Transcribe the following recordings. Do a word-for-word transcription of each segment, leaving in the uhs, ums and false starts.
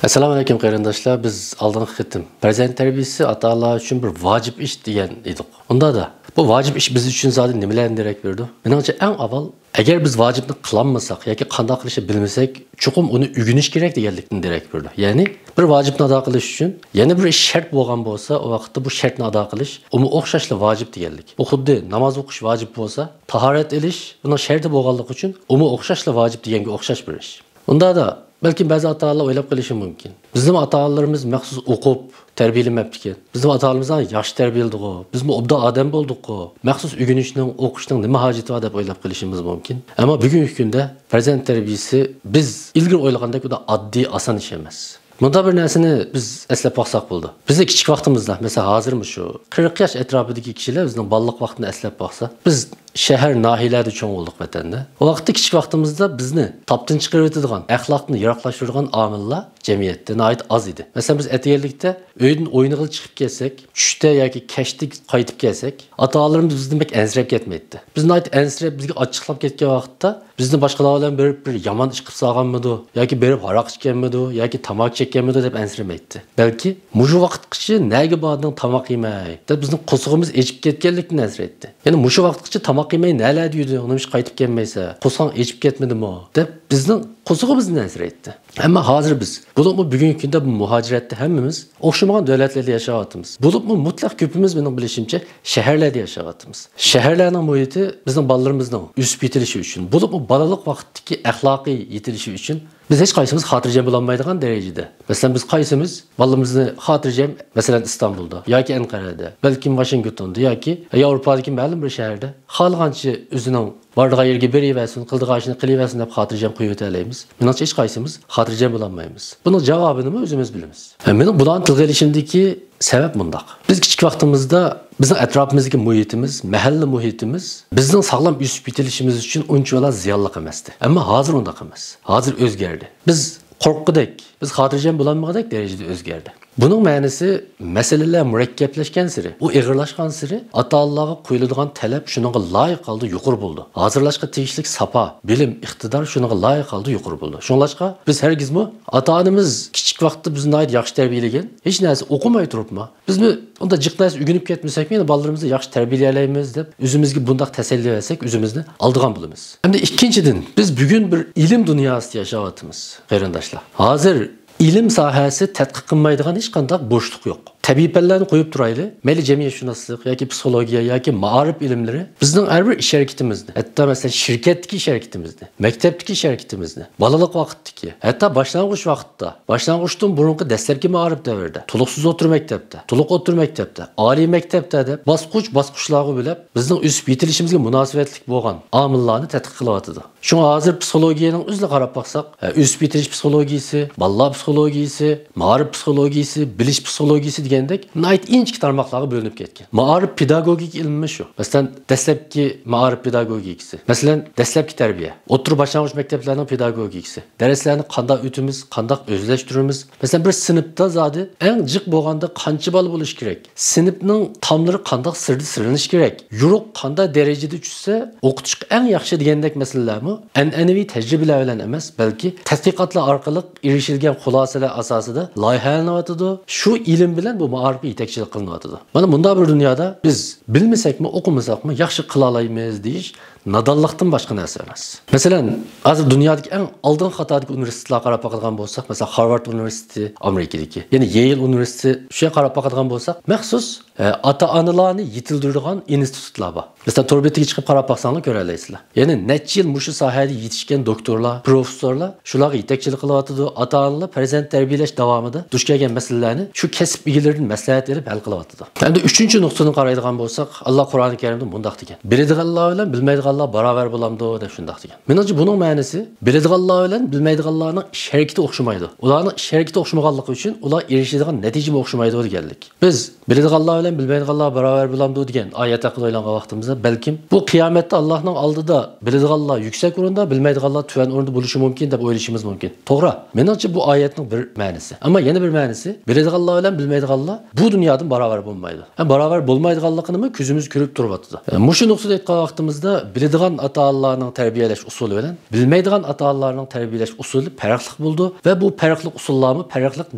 ئەسسالامۇ ئەلەيكۇم قېرىنداشلار، بىز ئالدىنقى قېتىم پەرزەنت تەربىيىسى ئاتا-ئانىلار ئۈچۈن بىر ۋاجىپ ئىش دېگەن ئىدۇق. ئۇندادا، بۇ ۋاجىپ ئىش بىز ئۈچۈن زادى نېمىلەردىن دېرەك بېرىدۇ؟ مېنىڭچە، ئەڭ ئاۋۋال، ئەگەر بىز ۋاجىپنى قىلالمىساق ياكى قانداق قىلىشنى بىلمىسەك، چوقۇم ئۇنى ئۆگىنىش كېرەك دېگەنلىكتىن دېرەك بېرىدۇ. يەنى، بىر ۋاجىپنى ئادا قىلىش ئۈچۈن يەنە بىر ئىش شەرت بولغان بولسا، ئۇ ۋاقىتتا بۇ شەرتنى ئادا قىلىش، ئۇمۇ ئوخشاشلا ۋاجىپ دېگەنلىك. بۇ خۇددى ناماز ئوقۇش ۋاجىپ بولسا، تاھارەت ئېلىش بۇنىڭ شەرتى بولغانلىقى ئۈچۈن ئۇمۇ ئوخشاشلا ۋاجىپ دېگەنگە ئوخشاش بىر ئىش. ئۇندادا، بەلكىم بەزى ئاتا-ئانىلار ئويلاپ قېلىشى مۇمكىن، بىزنىڭ ئاتا-ئانىلىرىمىز مەخسۇس ئوقۇپ تەربىيەلىمەپتىكەن، بىزنىڭ ئاتا-ئانىمىز ياخشى تەربىيەلىدىغۇ، بىزمۇ ئوبدان ئادەم بولدۇققۇ، مەخسۇس ئۆگىنىشنىڭ، ئوقۇشنىڭ نېمە ھاجىتى بار دەپ ئويلاپ قېلىشىمىز مۇمكىن. ئەمما بۈگۈنكى كۈندە پەرزەنت تەربىيىسى بىز ئىلگىرى ئويلىغاندەك ئۇنداق ئاددىي، ئاسان ئىش ئەمەس. مۇنداق بىر نەرسىنى بىز ئەسلەپ باقساق بولىدۇ. بىزنىڭ كىچىك ۋاقتىمىزدا، مەسىلەن، ھازىرمۇ شۇ قىرىق ياش ئەتراپىدىكى كىشىلەر بىزنىڭ بالىلىق ۋاقتىنى ئەسلەپ باقسا، بىز شەھەر، ناھىيەلەردە چوڭ بولدۇق ۋەتەندە. ئۇ ۋاقىتتا كىچىك ۋاقتىمىزدا بىزنى تاپتىن چىقىرىۋېتىدىغان، ئەخلاقتىن يىراقلاشتۇرىدىغان ئامىللار جەمئىيەتتە ناھايىتى ئاز ئىدى. مەسىلەن، بىز ئەتىگەنلىكتە ئۆيدىن ئوينىغىلى چىقىپ كەتسەك، چۈشتە ياكى كەچتە قايتىپ كەلسەك، ئاتا-ئانىلىرىمىز بىزدىن بەك ئەنسىرەپ كەتمەيتتى. بىز ناھايىتى ئەنسىرەپ، بىزگە ئاچچىقلاپ كەتكەن ۋاقىتتا، بىزنى باشقىلار بىلەن بېرىپ بىر يامان ئىش قىلىپ سالغانمىدۇ ياكى بېرىپ ھاراق ئىچكەنمىدۇ ياكى تاماكا چەككەنمىدۇ دەپ ئەنسىرىمەيتتى. بەلكى، «مۇشۇ ۋاقىتقىچە نەگە باردىڭ تاماق يېمەي؟» دەپ بىزنىڭ قورسىقىمىز ئېچىپ كەتكەنلىكتىن ئەنسىرەيتتى. يەنى، «مۇشۇ ۋاقىتقىچە تاماق يېمەي نەلەردە يۈردۈڭ؟ نېمىشقا قايتىپ كەلمەيسەن؟ قورسىقىڭ ئېچىپ كەتمىدىمۇ؟» دەپ بىزنىڭ قورسىقىمىزدىن ئەنسىرەيتتى. ئەمما ھازىر بىز، بولۇپمۇ بۈگۈنكى كۈندە بۇ مۇھاجىرەتتە ھەممىمىز ئوخشىمىغان دۆلەتلەردە ياشاۋاتىمىز. بولۇپمۇ مۇتلەق كۆپىمىز، مېنىڭ بىلىشىمچە، شەھەرلەردە ياشاۋاتىمىز. شەھەرلەرنىڭ مۇھىتى بىزنىڭ بالىلىرىمىزنىڭ ئۆسۈپ يېتىلىشى ئۈچۈن، بولۇپمۇ بالىلىق ۋاقىتتىكى ئەخلاقىي يېتىلىشى ئۈچۈن بىز ھېچقايسىمىز خاتىرجەم بولالمايدىغان دەرىجىدە. مەسىلەن، بىز قايسىمىز بالىمىزنى خاتىرجەم، مەسىلەن، ئىستانبۇلدا ياكى ئەنقەرەدە، بەلكىم ۋاشىنگتوندا ياكى ياۋروپادىكى مەلۇم بىر شەھەردە خالىغانچە ئۆزىنىڭ بارىدىغان يېرىگە بېرىۋەرسۇن، قىلىدىغان ئىشىنى قىلىۋەرسۇن دەپ خاتىرجەم قويۇۋېتەلەيمىز؟ مېنىڭچە، ھېچقايسىمىز خاتىرجەم بولالمايمىز. بۇنىڭ جاۋابىنىمۇ ئۆزىمىز بىلىمىز. ھە، مېنىڭ بۇلارنى تىلغا ئېلىشىمدىكى سەۋەب مۇنداق. بىز كىچىك ۋاقتىمىزدا بىزنىڭ ئەتراپىمىزدىكى مۇھىتىمىز، مەھەللە مۇھىتىمىز بىزنىڭ ساغلام ئۆسۈپ يېتىلىشىمىز ئۈچۈن ئۇنچىۋالا زىيانلىق ئەمەستى. ئەمما ھازىر ئۇنداق ئەمەس. ھازىر ئۆزگەردى. بىز قورققۇدەك، بىز خاتىرجەم بولالمىغۇدەك دەرىجىدە ئۆزگەردى. بۇنىڭ مەنىسى، مەسىلىلەر مۇرەككەپلەشكەنسېرى، ئۇ ئېغىرلاشقانسېرى ئاتا-ئانىلارغا قويۇلىدىغان تەلەپ شۇنىڭغا لايىق ھالدا يۇقىرى بولىدۇ. ھازىرلاشقا تېگىشلىك ساپا، بىلىم، ئىقتىدار شۇنىڭغا لايىق ھالدا يۇقىرى بولىدۇ. شۇڭلاشقا بىز ھەرگىزمۇ ئاتا-ئانىمىز كىچىك ۋاقىتتا بىزنى ناھايىتى ياخشى تەربىيەلىگەن، ھېچ نەرسە ئوقۇماي تۇرۇپمۇ، بىزمۇ ئۇنداق جىق نەرسە ئۆگىنىپ كەتمىسەكمۇ، يەنە بالىلىرىمىزنى ياخشى تەربىيەلىيەلەيمىز دەپ ئۆزىمىزگە بۇنداق تەسەللى بەرسەك، ئۆزىمىزنى ئالدىغان بولىمىز. ئەمدى ئىككىنچىدىن، بىز بۈگۈن بىر ئىلىم دۇنياسىدا ياشاۋاتىمىز، قېرىنداشلار. ھازىر ئىلىم ساھەسى تەتقىق قىلمايدىغان ھېچقانداق بوشلۇق يوق. تەبىئىي پەنلەرنى قويۇپ تۇرايلى، مەيلى جەمئىيەتشۇناسلىق ياكى پسىخولوگىيە ياكى مائارىپ ئىلىملىرى بىزنىڭ ھەر بىر ئىش ھەرىكىتىمىزنى، ھەتتا مەسىلەن شىركەتتىكى ئىش ھەرىكىتىمىزنى، مەكتەپتىكى ئىش ھەرىكىتىمىزنى، بالىلىق ۋاقىتتىكى، ھەتتا باشلانغۇچ ۋاقىتتا، باشلانغۇچتىن بۇرۇنقى دەسلەپكى مائارىپ دەۋرىدە، تولۇقسىز ئوتتۇرا مەكتەپتە، تولۇق ئوتتۇرا مەكتەپتە، ئالىي مەكتەپتە دەپ باسقۇچ باسقۇچلارغا بۆلۈپ بىزنىڭ ئۆسۈپ يېتىلىشىمىزگە مۇناسىۋەتلىك بولغان ئامىللارنى تەتقىق قىلىۋاتىدۇ. شۇڭا ھازىر پسىخولوگىيەنىڭ ئۆزىنى قاراپ باقساق، ئە، ئۆسۈپ يېتىلىش پسىخولوگىيىسى، بالىلار پسىخولوگىيىسى، مائارىپ پسىخولوگىيىسى، بىلىش پسىخولوگىيىسى دېگەندەك ناھايىتى ئىنچىكە تارماقلارغا بۆلۈنۈپ كەتكەن. مائارىپ پېداگوگىكا ئىلمىمۇ شۇ. مەسىلەن، دەسلەپكى مائارىپ پېداگوگىكىسى. مەسىلەن، دەسلەپكى تەربىيە. ئوتتۇرا باشلانغۇچ مەكتەپلەرنىڭ پېداگوگىكىسى. دەرسلەرنى قانداق ئۆتىمىز، قانداق ئۆزلەشتۈرىمىز؟ مەسىلەن، بىر سىنىپتا زادى ئەڭ جىق بولغاندا قانچە بالا بولۇشى كېرەك؟ سىنىپنىڭ تاملىرى قانداق سىردا سىرلىنىشى كېرەك؟ يورۇق قانداق دەرىجىدە چۈشسە، ئوقۇتۇشقا ئەڭ ياخشى دېگەندەك مەسىلىلەرمۇ ئەنئەنىۋى تەجرىبىلەر بىلەن ئەمەس، بەلكى تەتقىقاتلار ئارقىلىق ئېرىشىلگەن خۇلاسىلەر ئاساسىدا لايىھەلىنىۋاتىدۇ. شۇ ئىلىم بىلەن بۇ مائارىپقا يېتەكچىلىك قىلىنىۋاتىدۇ. مانا مۇنداق بىر دۇنيادا بىز بىلمىسەكمۇ، ئوقۇمىساقمۇ ياخشى قىلالايمىز دېيىش نادانلىقتىن باشقا نەرسە ئەمەس. مەسىلەن، ھازىر دۇنيادىكى ئەڭ ئالدىنقى قاتاردىكى ئۇنىۋېرسىتېتلارغا قاراپ باقىدىغان بولساق، مەسىلەن، خارۋارد ئۇنىۋېرسىتېتى ئامېرىكىدىكى، يەنى يېيل ئۇنىۋېرسىتېتى، شۇ يەرگە قاراپ باقىدىغان بولساق، مەخسۇس، ئە، ئاتا-ئانىلارنى يېتىلدۈرىدىغان ئىنستىتۇتلار بار. مەسىلەن، تور بېتىگە چىقىپ قاراپ باقساڭلار كۆرەلەيسىلەر. يەنى نەچچە يىل مۇشۇ ساھەدە يېتىشكەن دوكتورلار، پروفېسسورلار شۇلارغا يېتەكچىلىك قىلىۋاتىدۇ. ئاتا-ئانىلار پەرزەنت تەربىيەلەش داۋامىدا دۇچ كەلگەن مەسىلىلەرنى شۇ كەسىپ ئىگىلىرىدىن مەسلىھەت ئېلىپ ھەل قىلىۋاتىدۇ. ئەمدى ئۈچىنچى نۇقتىدىن قارايدىغان بولساق، ئاللا قۇرئانى كەرىمدە مۇنداق دېگەن: «بىلىدىغانلار بىلەن بىلمەيدىغانلار باراۋەر بولامدۇ؟» دەپ شۇنداق دېگەن. مېنىڭچە، بۇنىڭ مەنىسى، بىلىدىغانلار بىلەن بىلمەيدىغانلارنىڭ ئىش ھەرىكىتى ئوخشىمايدۇ. ئۇلارنىڭ ئىش ھەرىكىتى ئوخشىمىغانلىقى ئۈچۈن ئۇلار ئېرىشىدىغان نەتىجىمۇ ئوخشىمايدۇ دېگەنلىك. بىز «بىلىدىغانلار بىلەن بىلمەيدىغانلار باراۋەر بولامدۇ؟» دېگەن ئايەت ھەققىدە ئويلانغان ۋاقتىمىزدا، بەلكىم بۇ قىيامەتتە ئاللانىڭ ئالدىدا بىلىدىغانلار يۈكسەك ئورۇندا، بىلمەيدىغانلار تۆۋەن ئورۇندا بولۇشى مۇمكىن دەپ ئويلىشىمىز مۇمكىن. توغرا، مېنىڭچە بۇ ئايەتنىڭ بىر مەنىسى. ئەمما يەنە بىر مەنىسى، بىلىدىغانلار بىلەن بىلمەيدىغانلار بۇ دۇنيادىن باراۋەر بولمايدۇ. ھەم باراۋەر بولمايدىغانلىقىنىمۇ كۆزىمىز كۆرۈپ تۇرۇۋاتىدۇ. مۇشۇ نۇقتىدا ئېيتقان ۋاقتىمىزدا، بىلىدىغان ئاتا-ئانىلارنىڭ تەربىيەلەش ئۇسۇلى بىلەن بىلمەيدىغان ئاتا-ئانىلارنىڭ تەربىيەلەش ئۇسۇلى پەرقلىق بولىدۇ ۋە بۇ پەرقلىق ئۇسۇللارمۇ پەرقلىق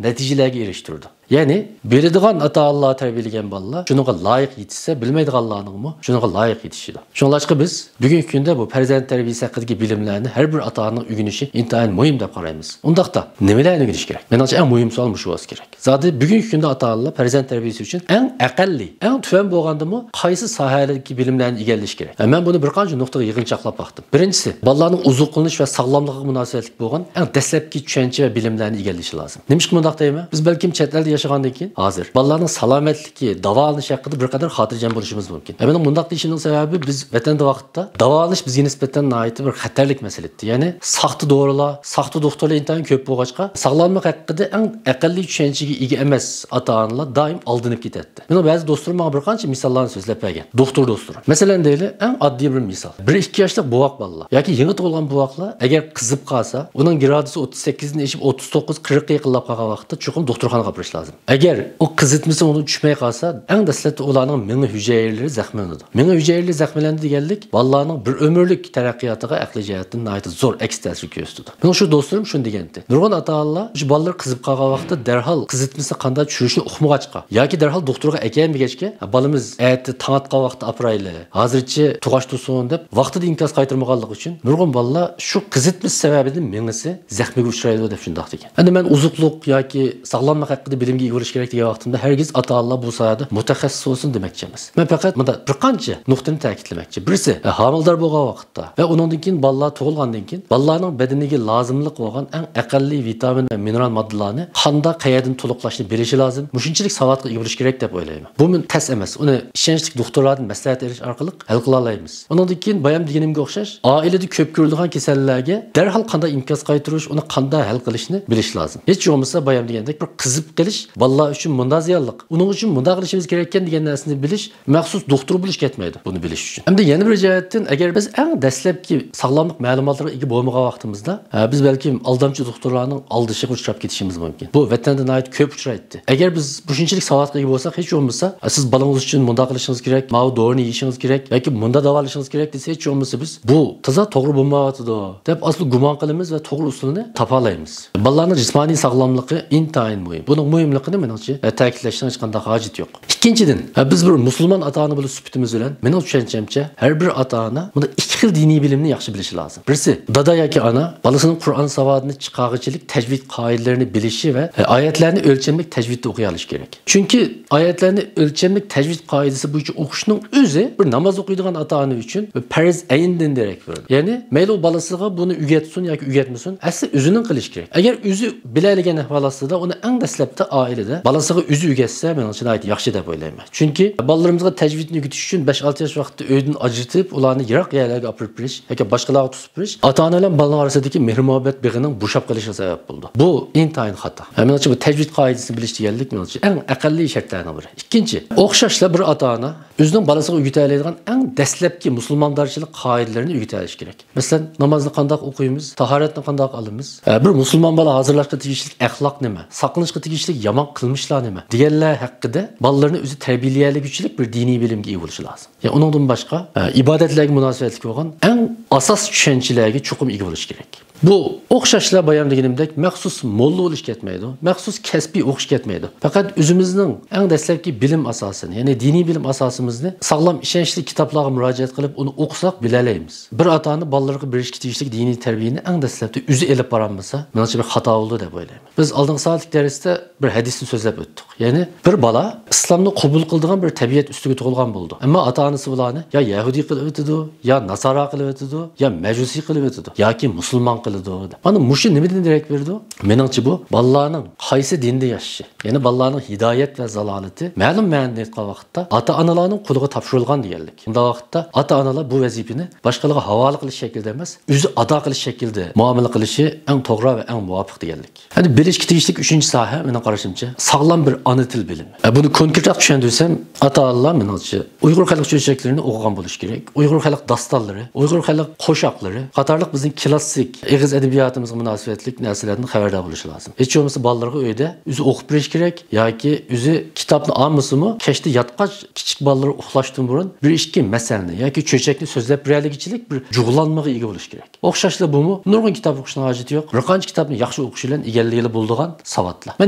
نەتىجىلەرگە ئېرىشتۈرىدۇ. يەنى، بىلىدىغان ئاتا-ئانىلار تەربىيەلىگەن بالىلار شۇنىڭغا لايىق يېتىشسە، بىلمەيدىغانلارنىڭمۇ شۇنىڭغا لايىق يېتىشىدۇ. شۇڭلاشقا بىز بۈگۈنكى كۈندە بۇ پەرزەنت تەربىيەسى ھەققىدىكى بىلىملەرنى ھەر بىر ئاتا-ئانىنىڭ ئۆگىنىشى ئىنتايىن مۇھىم دەپ قارايمىز. ئۇنداقتا، نېمىلەرنى ئۆگىنىش كېرەك؟ مېنىڭچە، ئەڭ مۇھىم سوئال مۇشۇ بولسا كېرەك. زادى بۈگۈنكى كۈندە ئاتا-ئانىلار پەرزەنت تەربىيەسى ئۈچۈن ئەڭ ئەقەللىي، ئەڭ تۆۋەن بولغاندىمۇ قايسى ساھەلەردىكى بىلىملەرنى ئىگىلىشى كېرەك؟ مەن بۇنى بىر قانچە نۇقتىغا يىغىنچاقلاپ باقتىم. بىرىنچىسى، بالىلارنىڭ ئوزۇقلىنىش ۋە ساغلاملىقىغا مۇناسىۋەتلىك بولغان ئەڭ دەسلەپكى چۈشەنچە ۋە بىلىملەرنى ئىگىلىشى لازىم. نېمىشقا مۇنداق دەيمەن؟ بىز بەلكىم چەت ئەلدە ياشىغاندىن كېيىن، ھازىر بالىلارنىڭ سالامەتلىكى، داۋالىنىشى ھەققىدە بىر قەدەر خاتىرجەم بولۇشىمىز مۇمكىن. مەن بۇنىڭ مۇنداق دېيىشىمنىڭ سەۋەبى، بىز ۋەتەندە ۋاقىتتا داۋالىنىش بىزگە نىسبەتەن ناھايىتى بىر خەتەرلىك مەسىلە ئىدى. يەنى ساختا دورىلار، ساختا دوختۇرلار ئىنتايىن كۆپ بولغاچقا، ساغلاملىق ھەققىدە ئەڭ ئەقەللىي چۈشەنچىگە ئىگە ئەمەس ئاتا-ئانىلار دائىم ئالدىنىپ كېتەتتى. مېنىڭ بەزى دوستلىرىم ماڭا بىر قانچە مىساللارنى سۆزلەپ بەرگەن. دوختۇر دوستلىرىم. مەسىلەن، دەيلى، ئەڭ ئاددىي بىر مىسال. بىر ئىككى ياشلىق بوۋاق بالىلار ياكى يېڭى تۇغۇلغان بوۋاقلار ئەگەر قىزىپ قالسا، ئۇنىڭ گرادۇسى ئوتتۇز سەككىزدىن ئېشىپ ئوتتۇز توققۇز، قىرىققا يېقىنلاپ قالغان ۋاقىتتا چوقۇم دوختۇرخانىغا ئاپىرىش لازىم. ئەگەر ئۇ قىزىتمىسى ئۇنىڭدىن چۈشمەي قالسا، ئەڭ دەسلەپتە ئۇلارنىڭ مېڭە ھۈجەيرىلىرى زەخىملىنىدۇ. مېڭە ھۈجەيرىلىرى زەخىملەندى دېگەنلىك بالىلارنىڭ بىر ئۆمۈرلۈك تەرەققىياتىغا ئەقلىي جەھەتتىن ناھايىتى زور ئەكس تەسىر كۆرسىتىدۇ. مېنىڭ شۇ دوستلىرىم شۇنى دېگەنتى. نۇرغۇن ئاتا-ئانىلار شۇ بالىلىرى قىزىپ قالغان ۋاقىتتا دەرھال قىزىتمىسى قانداق چۈشۈرۈشنى ئۇقمىغاچقا ياكى دەرھال دوختۇرغا ئەكەلمىگەچكە، بالىمىز ئەتە تاڭ ئاتقان ۋاقىتتا ئاپىرايلى، ھازىرچە تۇغاش تۇرسۇن دەپ ۋاقتىدا ئىنكاس قايتۇرمىغانلىقى ئۈچۈن نۇرغۇن بالىلار شۇ قىزىتمىسى سەۋەبىدىن مېڭىسى زەخمىگە ئۇچرايدۇ دەپ شۇنداق دېگەن. ئەمدى مەن ئوزۇقلۇق ياكى ساغلاملىق ھەققىدە بىلىمگە ئىگە بولۇش كېرەك دېگەن ۋاقتىمدا ھەرگىز ئاتا-ئانىلار بۇ ساھەدە مۇتەخەسسىس بولسۇن دېمەكچى ئەمەس. مەن پەقەت مۇنداق بىر قانچە نۇقتىنى تەكىتلىمەكچى. بىرسى، ھامىلىدار بولغان ۋاقىتتا ۋە ئۇنىڭدىن كېيىن بالىلار تۇغۇلغاندىن كېيىن بالىلارنىڭ بەدىنىگە لازىملىق بولغان ئەڭ ئەقەللىي ۋىتامىن ۋە مىنېرال ماددىلارنى قاندا قەيەردىن تولۇقلاشنى بىلىشى لازىم. مۇشۇنچىلىك ساۋاتقا ئىگە بولۇش كېرەك دەپ ئويلايمەن. بۇمۇ تەس ئەمەس. ئۇنى ئىشەنچلىك دوختۇرلاردىن مەسلىھەت ئېلىش ئارقىلىق ھەل قىلالايمىز. ئۇنىڭدىن كېيىن بايام دېگىنىمگە ئوخشاش، ئائىلىدە كۆپ كۆرۈلىدىغان كېسەللەرگە دەرھال قانداق ئىنكاس قايتۇرۇش، ئۇنى قانداق ھەل قىلىشنى بىلىش لازىم. ھېچ بولمىسا بايام دېگەندەك بىر قىزىپ قېلىش بالىلار ئۈچۈن مۇنداق زىيانلىق، ئۇنىڭ ئۈچۈن مۇنداق قىلىشىمىز كېرەككەن دېگەن نەرسىنى بىلىش مەخسۇس دوختۇر بولۇش كەتمەيدۇ، بۇنى بىلىش ئۈچۈن. ئەمدى يەنە بىر جەھەتتىن، ئەگەر بىز ئەڭ دەسلەپكى ساغلاملىق مەلۇماتلىرىغا ئىگە بولمىغان ۋاقتىمىزدا، ھە، بىز بەلكىم ئالدامچى دوختۇرلارنىڭ ئالدىشىغا ئۇچراپ كېتىشىمىز مۇمكىن. بۇ ۋەتەندە ناھايىتى كۆپ ئۇچرايتتى. ئەگەر بىز بۇ شۇنچىلىك ساۋاتقا ئىگە بولساق، ھېچ بولمىسا، «سىز بالىڭىز ئۈچۈن مۇنداق قىلىشىڭىز كېرەك، ماۋۇ دورىنى يېيىشىڭىز كېرەك ياكى مۇندا داۋالىشىڭىز كېرەك» دېسە، ھېچ بولمىسا بىز «بۇ تازا توغرا بولمايۋاتىدۇ» دەپ ئاستا گۇمان قىلىمىز ۋە توغرا ئۇسۇلىنى تاپالايمىز. بالىلارنىڭ جىسمانىي ساغلاملىقى ئىنتايىن مۇھىم. بۇنىڭ مۇھىملىقىنى، مېنىڭچە، تەكىتلەشنىڭ ھېچقانداق ھاجىتى يوق. ئىككىنچىدىن، ھە، بىز بىر مۇسۇلمان ئاتا-ئانا بولۇش سۈپىتىمىز بىلەن، مېنىڭ چۈشەنچەمچە، ھەر بىر ئاتا-ئانا بۇندا ئىككى خىل دىنىي بىلىمنى ياخشى بىلىشى لازىم. بىرسى، دادا ياكى ئانا بالىسىنىڭ قۇرئان ساۋادىنى چىقارغۇچىلىك تەجۋىد قائىدىلىرىنى بىلىشى ۋە، ھە، ئايەتلەرنى ئۆلچەملىك تەجۋىدتە ئوقۇيالىشى كېرەك. چۈنكى ئايەتلەرنى ئۆلچەملىك تەجۋىد قائىدىسى بويىچە ئوقۇشنىڭ ئۆزى بىر ناماز ئوقۇيدىغان ئاتا-ئانا ئۈچۈن بىر پەرز ئەيندىن دېرەك بېرىدۇ. يەنى، مەيلى ئۇ بالىسىغا بۇنى ئۆگەتسۇن ياكى ئۆگەتمىسۇن، ئەسلى ئۆزىنىڭ قىلىشى كېرەك. ئەگەر ئۆزى بىلەلىگەن ئەھۋال ئاستىدا، ئۇنى ئەڭ دەسلەپتە ئائىلىدە بالىسىغا ئۆزى ئۆگەتسە، مېنىڭچە ناھايىتى ياخشى دەپ ئويلايمەن. چۈنكى بالىلىرىمىزغا تەجۋىدنى ئۆگىتىش ئۈچۈن بەش-ئالتە ياش ۋاقتىدا ئۆيدىن ئاجرىتىپ، ئۇلارنى يىراق يەرلەرگە ئاپىرىپ بېرىش ياكى باشقىلارغا تۇتۇپ بېرىش ئاتا-ئانا بىلەن بالىنىڭ ئارىسىدىكى مېھىر-مۇھەببەت بېغىنىڭ بوشاپ قېلىشىغا سەۋەب بولىدۇ. بۇ ئىنتايىن خاتا. ھە، مېنىڭچە، بۇ تەجۋىد قائىدىسىنى بىلىش دېگەنلىك، مېنىڭچە، ئەڭ ئەقەللىي شەرتلەرنىڭ بىرى. ئىككىنچى، ئوخشاشلا بىر ئاتا-ئانا ئۆزىنىڭ بالىسىغا ئۆگىتەلەيدىغان ئەڭ دەسلەپكى مۇسۇلماندارچىلىق قائىدىلىرىنى ئۆگىتەلىشى كېرەك. مەسىلەن، نامازنى قانداق ئوقۇيمىز، تاھارەتنى قانداق ئالىمىز، ھە، بىر مۇسۇلمان بالا ھازىرلاشقا تېگىشلىك ئەخلاق نېمە، ساقلىنىشقا تېگىشلىك يامان قىلمىشلار نېمە دېگەنلەر ھەققىدە بالىلىرىنى ئۆزى تەربىيەلىيەلىگۈچىلىك بىر دىنىي بىلىمگە ئىگە بولۇشى لازىم. يەنى ئۇنىڭدىن باشقا، ئە، ئىبادەتلەرگە مۇناسىۋەتلىك بولغان ئەڭ ئاساس چۈشەنچىلەرگە چوقۇم ئىگە بولۇش كېرەك. بۇ ئوخشاشلا بايام دېگىنىمدەك مەخسۇس موللا بولۇش كەتمەيدۇ، مەخسۇس كەسپىي ئوقۇش كەتمەيدۇ. پەقەت ئۆزىمىزنىڭ ئەڭ دەسلەپكى بىلىم ئاساسىنى، يەنى دىنىي بىلىم ئاساسىمىزنى ساغلام، ئىشەنچلىك كىتابلارغا مۇراجىئەت قىلىپ، ئۇنى ئوقۇساق بىلەلەيمىز. بىر ئاتا-ئانا بالىلىرىغا بېرىشكە تېگىشلىك دىنىي تەربىيەنى ئەڭ دەسلەپتە ئۆزى ئېلىپ بارالمىسا، مېنىڭچە بىر خاتا بولدى دەپ ئويلايمەن. بىز ئالدىنقى سائەتلىك دەرستە بىر ھەدىسنى سۆزلەپ ئۆتتۇق. يەنى بىر بالا ئىسلامنى قوبۇل قىلىدىغان بىر تەبىئەت ئۈستىگە تۇغۇلغان بولىدۇ. ئەمما ئاتا-ئانىسى بۇلارنى يا يەھۇدىي قىلىۋېتىدۇ، يا ناسارا قىلىۋېتىدۇ، يا مەجۇسىي قىلىۋېتىدۇ ياكى مۇسۇلمان قىلىدۇ دەپ. مانا مۇشۇ نېمىدىن دېرەك بېرىدۇ؟ مېنىڭچە، بۇ بالىلارنىڭ قايسى دىندا ياشىشى، يەنى بالىلارنىڭ ھىدايەت ۋە زالالىتى مەلۇم مەنىدىن ئېيتقان ۋاقىتتا ئاتا-ئانىلارنىڭ قولىغا تاپشۇرۇلغان دېگەنلىك. ئۇنداق ۋاقىتتا ئاتا-ئانىلار بۇ ۋەزىپىنى باشقىلارغا ھاۋالە قىلىش شەكلىدە ئەمەس، ئۆزى ئادا قىلىش شەكلىدە مۇئامىلە قىلىشى ئەڭ توغرا ۋە ئەڭ مۇۋاپىق دېگەنلىك. ئەمدى بىلىشكە تېگىشلىك ئۈچىنچى ساھە، مېنىڭ قارىشىمچە، ساغلام بىر ئانا تىل بىلىمى. ئە، بۇنى كونكرېتراق چۈشەندۈرسەم، ئاتا-ئانىلار، مېنىڭچە، ئۇيغۇر خەلق چۆچەكلىرىنى ئوقۇغان بولۇشى كېرەك. ئۇيغۇر خەلق داستانلىرى، ئۇيغۇر خەلق قوشاقلىرى قاتارلىق بىزنىڭ كلاسسىك ئېغىز ئەدەبىياتىمىزغا مۇناسىۋەتلىك نەرسىلەردىن خەۋەردار بولۇشى لازىم. ھېچ بولمىسا بالىلىرىغا ئۆيدە ئۆزى ئوقۇپ بېرىشى كېرەك ياكى ئۆزى كىتابنى ئالمىسىمۇ، كەچتە ياتقاچ كىچىك بالىلىرى ئۇخلاشتىن بۇرۇن بىر ئىككى مەسەلنى ياكى چۆچەكنى سۆزلەپ بېرەلىگۈچىلىك بىر جۇغلانمىغا ئىگە بولۇشى كېرەك. ئوخشاشلا بۇمۇ نۇرغۇن كىتاب ئوقۇشنىڭ ھاجىتى يوق. بىر قانچە كىتابنى ياخشى ئوقۇش بىلەن ئىگىلىگىلى بولىدىغان ساۋاتلار. مەن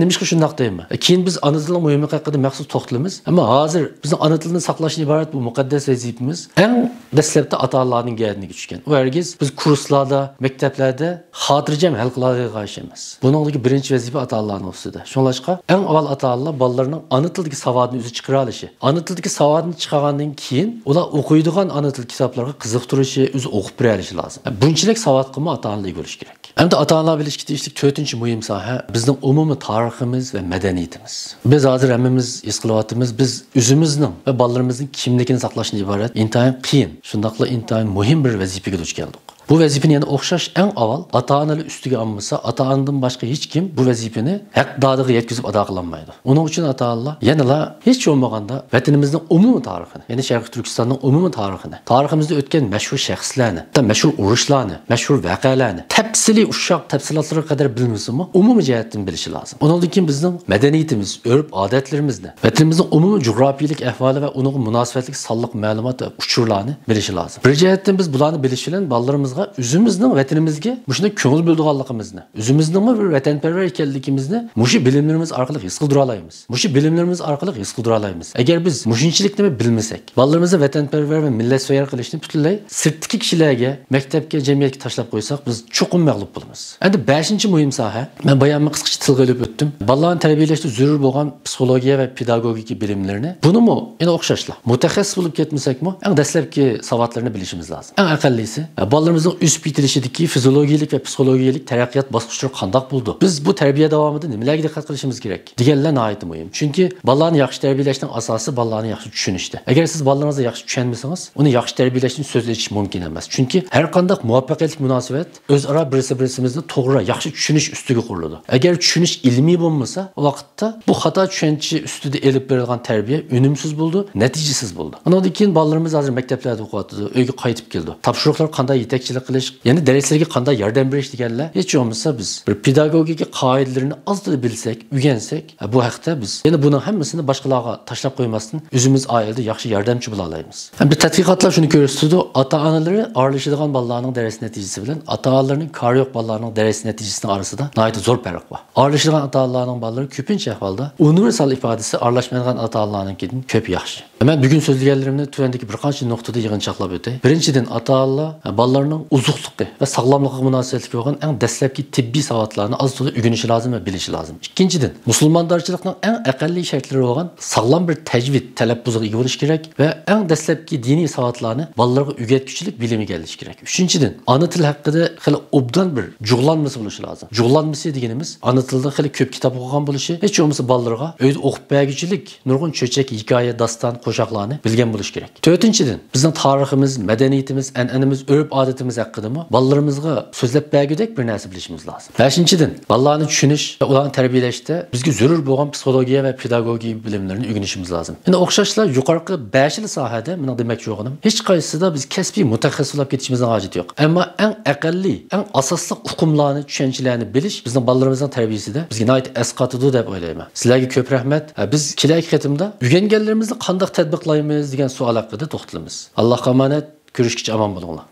نېمىشقا شۇنداق دەيمەن؟ كېيىن بىز ئانا تىلنىڭ مۇھىملىقى ھەققىدە مەخسۇس توختىلىمىز. ئەمما ھازىر بىزنىڭ ئانا تىلنى ساقلاشتىن ئىبارەت بۇ مۇقەددەس ۋەزىپىمىز ئەڭ دەسلەپتە ئاتا-ئانىلارنىڭ گەدىنىگە چۈشكەن. ئۇ ھەرگىز بىز كۇرسلاردا، مەكتەپلەردە خاتىرجەم ھەل قىلالايدىغان ئىش ئەمەس. بۇنىڭدىكى بىرىنچى ۋەزىپە ئاتا-ئانىلارنىڭ ئۈستىدە. شۇڭلاشقا ئەڭ ئاۋۋال ئاتا-ئانىلار بالىلىرىنىڭ ئانا تىلدىكى ساۋادىنى ئۆزى چىقىرالىشى. ئانا تىلدىكى ساۋادىنى چىقارغاندىن كېيىن ئۇلار ئوقۇيدىغان ئانا تىل كىتابلىرىغا قىزىقتۇرۇشى، ئۆزى ئوقۇپ بېرەلىشى لازىم. بۇنچىلىك ساۋاتقىمۇ ئاتا-ئانىلار ئىگە بولۇشى كېرەك. ئەمدى ئاتا-ئانىلار بىلىشكە تېگىشلىك تۆتىنچى مۇھىم ساھە بىزنىڭ ئومۇمىي تارىخىمىز ۋە مەدەنىيىتىمىز. بىز ھازىر ھەممىمىز ھېس قىلىۋاتىمىز، بىز ئۆزىمىزنىڭ ۋە بالىلىرىمىزنىڭ كىملىكىنى ساقلاشتىن ئىبارەت ئىنتايىن قىيىن، شۇنداقلا ئىنتايىن مۇھىم بىر ۋەزىپىگە دۇچ كەلدۇق. بۇ ۋەزىپىنى يەنە ئوخشاش ئەڭ ئاۋۋال ئاتا-ئانىلار ئۈستىگە ئالمىسا، ئاتا-ئانىدىن باشقا ھېچكىم بۇ ۋەزىپىنى ھەقدارىغا يەتكۈزۈپ ئادا قىلالمايدۇ. ئۇنىڭ ئۈچۈن ئاتا-ئانىلار يەنىلا ھېچ بولمىغاندا ۋەتىنىمىزنىڭ ئومۇمىي تارىخىنى، يەنى شەرقىي تۈركىستاننىڭ ئومۇمىي تارىخىنى، تارىخىمىزدا ئۆتكەن مەشھۇر شەخسلەرنى، ھەتتا مەشھۇر ئۇرۇشلارنى، مەشھۇر ۋەقەلەرنى تەپسىلىي ئۇششاق تەپسىلاتلىرىغا قەدەر بىلمىسىمۇ، ئومۇمىي جەھەتتىن بىلىشى لازىم. ئۇنىڭدىن كېيىن بىزنىڭ مەدەنىيىتىمىز، ئۆرپ-ئادەتلىرىمىزنى، ۋەتىنىمىزنىڭ ئومۇمىي جۇغراپىيەلىك ئەھۋالى ۋە ئۇنىڭغا مۇناسىۋەتلىك سانلىق مەلۇمات ۋە ئۇچۇرلارنى بىلىشى لازىم. بىر جەھەتتىن بىز بۇلارنى بىلىش بىلەن بالىلىرىمىزغا ئۆزىمىزنىڭ ۋەتىنىمىزگە مۇشۇنداق كۆڭۈل بۆلىدىغانلىقىمىزنى، ئۆزىمىزنىڭمۇ بىر ۋەتەنپەرۋەر ئىكەنلىكىمىزنى مۇشۇ بىلىملىرىمىز ئارقىلىق ھېس قىلدۇرالايمىز. مۇشۇ بىلىملىرىمىز ئارقىلىق ھېس قىلدۇرالايمىز. ئەگەر بىز مۇشۇنچىلىكنىمۇ بىلمىسەك، بالىلىرىمىزنى ۋەتەنپەرۋەر ۋە مىللەتسۆيەر قىلىشنى پۈتۈنلەي سىرتتىكى كىشىلەرگە، مەكتەپكە، جەمئىيەتكە تاشلاپ قويساق، بىز چوقۇم مەغلۇپ بولىمىز. ئەمدى بەشىنچى مۇھىم ساھە، مەن باياممۇ قىسقىچە تىلغا ئېلىپ ئۆتتۈم. بالىلارنى تەربىيەلەشتە زۆرۈر بولغان پسىخولوگىيە ۋە پېداگوگىكا بىلىملىرىنى، بۇنىمۇ يەنە ئوخشاشلا مۇتەخەسسىس بولۇپ كەتمىسەكمۇ، ئەڭ دەسلەپكى ساۋاتلىرىنى بىلىشىمىز لازىم. ئەڭ ئەقەللىيسى، بالىلىرىمىزنىڭ ئۆسۈپ يېتىلىشىدىكى فىزىولوگىيەلىك ۋە پسىخولوگىيەلىك تەرەققىيات باسقۇچلىرى قانداق بولىدۇ؟ بىز بۇ تەربىيە داۋامىدا نېمىلەرگە دىققەت قىلىشىمىز كېرەك؟ دېگەنلەر ناھايىتى مۇھىم. چۈنكى بالىلارنى ياخشى تەربىيەلەشنىڭ ئاساسى بالىلارنى ياخشى چۈشىنىشتە. ئەگەر سىز بالىلىرىڭىزنى ياخشى چۈشەنمىسىڭىز، ئۇنى ياخشى تەربىيەلەشتىن سۆز ئېچىش مۇمكىن ئەمەس. چۈنكى ھەر قانداق مۇۋەپپەقىيەتلىك مۇناسىۋەت ئۆزئارا بىرسى-بىرسىمىزنى توغرا، ياخشى چۈشىنىش ئۈستىگە قۇرۇلىدۇ. ئەگەر چۈشىنىش ئىلمىي بولمىسا، ئۇ ۋاقىتتا بۇ خاتا چۈشەنچە ئۈستىدە ئېلىپ بېرىلغان تەربىيە ئۈنۈمسىز بولىدۇ، نەتىجىسىز بولىدۇ. ئۇنىڭدىن كېيىن بالىلىرىمىز ھازىر مەكتەپلەردە ئوقۇۋاتىدۇ، ئۆيگە قايتىپ كېلىدۇ. تاپشۇرۇقلارغا قانداق يېتەكچىلىك قىلىش، يەنى دەرسلەرگە قانداق ياردەم بېرىش دېگەنلەر، ھېچ بولمىسا بىز بىر پېداگوگىكا قائىدىلىرىنى ئازدىلا بىلسەك، ئۆگەنسەك، بۇ ھەقتە بىز يەنە بۇنىڭ ھەممىسىنى باشقىلارغا تاشلاپ قويماستىن، ئۆزىمىز ئائىلىدە ياخشى ياردەمچى بولالايمىز. ھەم بىر تەتقىقاتلار شۇنى كۆرسىتىدۇ، ئاتا-ئانىلىرى ئارىلىشىدىغان بالىلارنىڭ دەرس نەتىجىسى بىلەن ئاتا-ئانىلىرىنىڭ كارى يوق بالىلارنىڭ دەرس نەتىجىسىنىڭ ئارىسىدا ناھايىتى زور پەرق بار. ئارىلىشىدىغان ئاتا-ئانىلارنىڭ بالىلىرى كۆپىنچە ئەھۋالدا، ئۇنىۋېرسال ئىپادىسى، ئارىلاشمايدىغان ئاتا-ئانىلارنىڭكىدىن كۆپ ياخشى. مەن بۈگۈن سۆزلىگەنلىرىمنى تۆۋەندىكى بىر قانچە نۇقتىدا يىغىنچاقلاپ ئۆتەي. بىرىنچىدىن، ئاتا-ئانىلار بالىلارنىڭ ئوزۇقلۇقى ۋە ساغلاملىقىغا مۇناسىۋەتلىك بولغان ئەڭ دەسلەپكى تېببىي ساۋاتلارنى ئاز-تولا ئۆگىنىشى لازىم ۋە بىلىشى لازىم. ئىككىنچىدىن، مۇسۇلماندارچىلىقنىڭ ئەڭ ئەقەللىي شەرتلىرى بولغان ساغلام بىر تەجۋىد تەلەپپۇزىغا ئىگە بولۇشى كېرەك ۋە ئەڭ دەسلەپكى دىنىي ساۋاتلارنى بالىلارغا ئۆگەتكۈچىلىك بىلىم ئىگىلىشى كېرەك. ئۈچىنچىدىن، ئانا تىل ھەققىدە خېلى ئوبدان بىر جۇغلانمىسى بولۇشى لازىم. جۇغلانمىسى دېگىنىمىز، ئانا تىلدا خېلى كۆپ كىتاب ئوقۇغان بولۇشى، ھېچ بولمىسا بالىلىرىغا ئۆيدە ئوقۇپ بەرگۈچىلىك نۇرغۇن چۆچەك، ھېكايە، داستان، قوشاقلارنى بىلگەن بولۇشى كېرەك. تۆتىنچىدىن، بىزنىڭ تارىخىمىز، مەدەنىيىتىمىز، ئەنئەنىمىز، ئۆرپ-ئادىتىمىز ھەققىدىمۇ بالىلىرىمىزغا سۆزلەپ بەرگۈدەك بىر نەرسە بىلىشىمىز لازىم. بەشىنچىدىن، بالىلارنى چۈشىنىش ۋە ئۇلارنى تەربىيەلەشتە بىزگە زۆرۈر بولغان پسىخولوگىيە ۋە پېداگوگىكا بىلىملىرىنى ئۆگىنىشىمىز لازىم. يەنە ئوخشاشلا يۇقىرىقى بەشلا ساھەدە مېنىڭ دېمەكچى بولغىنىم، ھېچقايسىسىدا بىز كەسپىي مۇتەخەسسىس بولۇپ كېتىشىمىزنىڭ ھاجىتى يوق. ئەمما ئەڭ ئەقەللىي، ئەڭ ئاساسلىق ئۇقۇملارنى، چۈشەنچىلەرنى بىلىش بىزنىڭ بالىلىرىمىزنىڭ تەربىيەسىدە بىزگە ناھايىتى ئەسقاتىدۇ دەپ ئويلايمەن. سىلەرگە كۆپ رەھمەت. ھە، بىز كېلەركى قېتىمدا ئۆگەنگەنلىرىمىزنى قانداق تەتبىقلايمىز دېگەن سوئال ھەققىدە توختىلىمىز. ئاللاھقا ئامانەت، كۆرۈشكىچە ئامان بولۇڭلار.